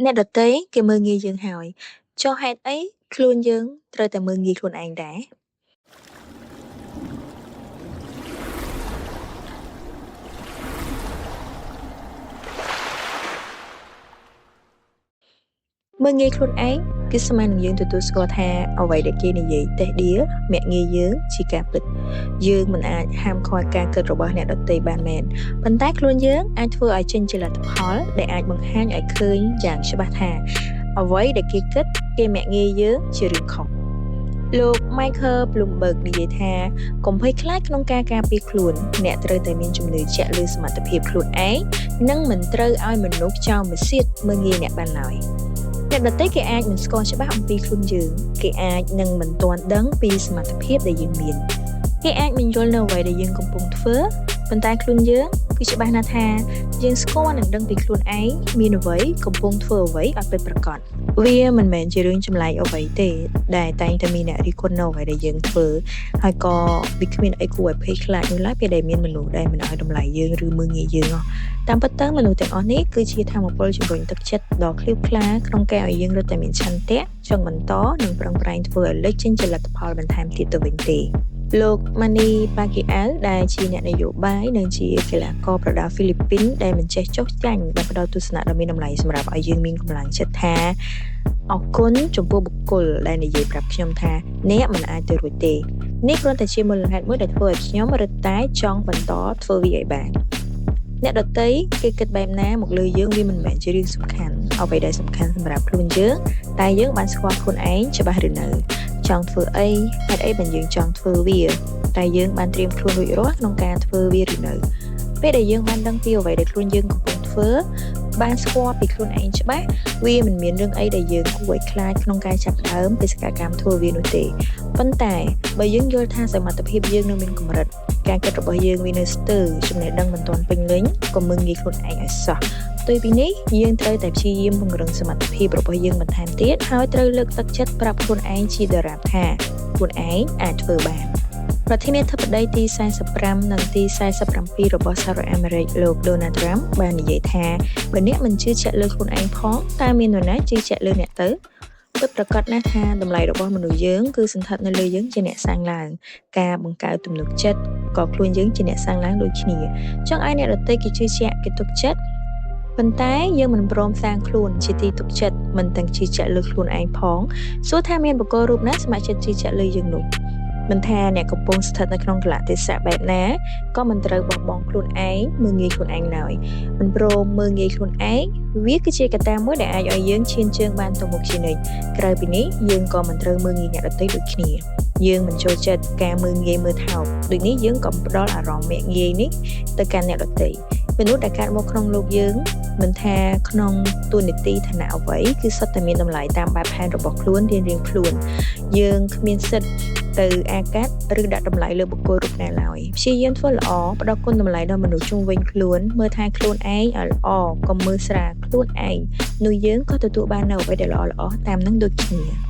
អ្នកដទៃគេមើលងាយយើងហើយ ចុះហេតុអីខ្លួនយើងត្រូវតែមើលងាយខ្លួនឯងដែរ? មើលងាយខ្លួនឯងគឺស្មើនឹងយើងទទួលស្គាល់ថាអ្វីដែលគេនិយាយតិះដៀលមាក់ងាយយើងជាការពិតយើងមិនអាចហាមឃាត់ការគិតរបស់អ្នកដទៃបានមែនប៉ុន្តែខ្លួនយើងអាចធ្វើឲ្យចេញជាលទ្ធផលដែលអាចបង្ហាញឲ្យឃើញយ៉ាងច្បាស់ថាអ្វីដែលគេគិតគេមាក់ងាយយើងជារឿងខុសលោក Michael Bloomberg និយាយថាកុំភ័យខ្លាចក្នុងការការពារខ្លួនអ្នកត្រូវតែមានជំនឿជាក់លើសមត្ថភាពខ្លួនឯងនិងមិនត្រូវឲ្យមនុស្សចោលម្សៀតមើលងាយអ្នកបានឡើយអ្នកដទៃគេអាចមិនស្គាល់ច្បាស់អំពីខ្លួនយើងគេអាចនឹងមិនទាន់ដឹងពីសមត្ថភាពដែលយើងមានគេអាចមិនយល់នៅអ្វីដែលយើងកំពុងធ្វើប៉ុន្តែខ្លួនយើងគឺច្បាស់ណាស់ថាយើងស្គាល់និងដឹងពីខ្លួនឯងមានអ្វីកំពុងធ្វើអ្វីឲ្យពិតប្រាកដវាមិនមែនជារឿងចម្លែកអ្វីទេដែលតែងតែមានអ្នករិះគន់នៅអ្វីដែលយើងធ្វើហើយក៏វាគ្មានអីគួរឲ្យភ័យខ្លាចនោះឡើយពេលដែលមានមនុស្សដែលមិនឲ្យតម្លៃយើងឬមើលងាយយើងតាមពិតទៅមនុស្សទាំងអស់នេះគឺជាធម៌ពលជំរុញទឹកចិត្តដ៏ឃ្លាវខ្លាក្នុងការឲ្យយើងរត់តែមានឆន្ទៈចង់បន្តនិងប្រឹងប្រែងធ្វើឲ្យលេចចេញជាលទ្ធផលបន្ថែមទៀតទៅវិញទេលោកម៉ានីប៉ាគីអៅដែលជាអ្នកនយោបាយនិងជាកីឡាករប្រដាល់ហ្វីលីពីនដែលមិនចេះចុះចាញ់បានផ្ដល់ទស្សនៈដ៏មានតម្លៃសម្រាប់ឲ្យយើងមានកម្លាំងចិត្តថាអរគុណចំពោះបុគ្គលដែលនិយាយប្រាប់ខ្ញុំថាអ្នកមិនអាចទៅរួចទេនេះគ្រាន់តែជាមូលហេតុមួយដែលធ្វើឲ្យខ្ញុំរឹតតែចង់បន្តធ្វើវាឲ្យបានអ្នកដទៃគេគិតបែបណាមកលើយើងវាមិនមែនជារឿងសំខាន់អ្វីដែលសំខាន់សម្រាប់ខ្លួនយើងតែយើងបានស្គាល់ខ្លួនឯងច្បាស់ឬនៅចង់ធ្វើអីហេតុអីបានយើងចង់ធ្វើវាតែយើងបានត្រៀមខ្លួនរួចរាល់ក្នុងការធ្វើវាឬនៅពេលដែលយើងបានដឹងពីអ្វីដែលខ្លួនយើងកំពុងធ្វើបានស្គាល់ពីខ្លួនឯងច្បាស់វាមិនមានរឿងអីដែលយើងគួរឲ្យខ្លាចក្នុងការចាប់ផ្ដើមបេសកកម្មធ្វើវានោះទេប៉ុន្តែបើយើងយល់ថាសមត្ថភាពយើងនៅមានកម្រិតការគិតរបស់យើងវានៅស្ទើរចំណេះដឹងមិនទាន់ពេញលេញកុំមើលងាយខ្លួនឯងឲ្យសោះផ្ទុយពីនេះយើងត្រូវតែព្យាយាមពង្រឹងសមត្ថភាពរបស់យើងបន្ថែមទៀតហើយត្រូវលើកទឹកចិត្តប្រាប់ខ្លួនឯងជាដរាបថាខ្លួនឯងអាចធ្វើបានប្រធានាធិបតីទី45និងទី47របស់សហរដ្ឋអាមេរិកលោក Donald Trump បាននិយាយថាបើអ្នកមិនជឿជាក់លើខ្លួនឯងផងតើមាននរណាជឿជាក់លើអ្នកទៅពិតប្រាកដណាស់ថាតម្លៃរបស់មនុស្សយើងគឺសន្ធិដ្ឋនៅលើយើងជាអ្នកសាងឡើងការបង្កើតទំនុកចិត្តក៏ខ្លួនយើងជាអ្នកសាងឡើងដូចគ្នាចង់ឲ្យអ្នកដទៃគេជឿជាក់គេទុកចិត្តប៉ុន្តែយើងមិនព្រមសាងខ្លួនជាទីទុកចិត្តមិនទាំងជឿជាក់លើខ្លួនឯងផងសួរថាមានបុគ្គលរូបណាស្ម័គ្រចិត្តជឿជាក់លើយើងនោះមិនថាអ្នកកំពុងស្ថិតនៅក្នុងកលៈទេសៈបែបណាក៏មិនត្រូវបោះបង់ខ្លួនឯងមើលងាយខ្លួនឯងឡើយមិនព្រមមើលងាយខ្លួនឯងវាគឺជាកត្តាមួយដែលអាចឲ្យយើងឈានជើងបានទៅមុខជានិច្ចក្រៅពីនេះយើងក៏មិនត្រូវមើលងាយអ្នកដទៃដូចគ្នាយើងមិនចូលចិត្តការមើលងាយមើលថោកដូចនេះយើងក៏ផ្ដល់អារម្មណ៍មាក់ងាយនេះទៅកាន់អ្នកដទៃមនុស្សដែលកើតមកក្នុងលោកយើងមិនថាក្នុងតួនាទីឋានៈអ្វីគឺសុទ្ធតែមានតម្លៃតាមបែបផែនរបស់ខ្លួនរៀងៗខ្លួនយើងគ្មានសិទ្ធិទៅអាកាត់ឬដាក់តម្លៃលើបុគ្គលរូបណាឡើយព្យាយាមធ្វើល្អផ្ដល់គុណតម្លៃដល់មនុស្សជុំវិញខ្លួនមើលថែខ្លួនឯងឲ្យល្អកុំមើលស្រាលខ្លួនឯងនោះយើងក៏ទទួលបាននូវអ្វីដែលល្អៗតាមនឹងដូចគ្នា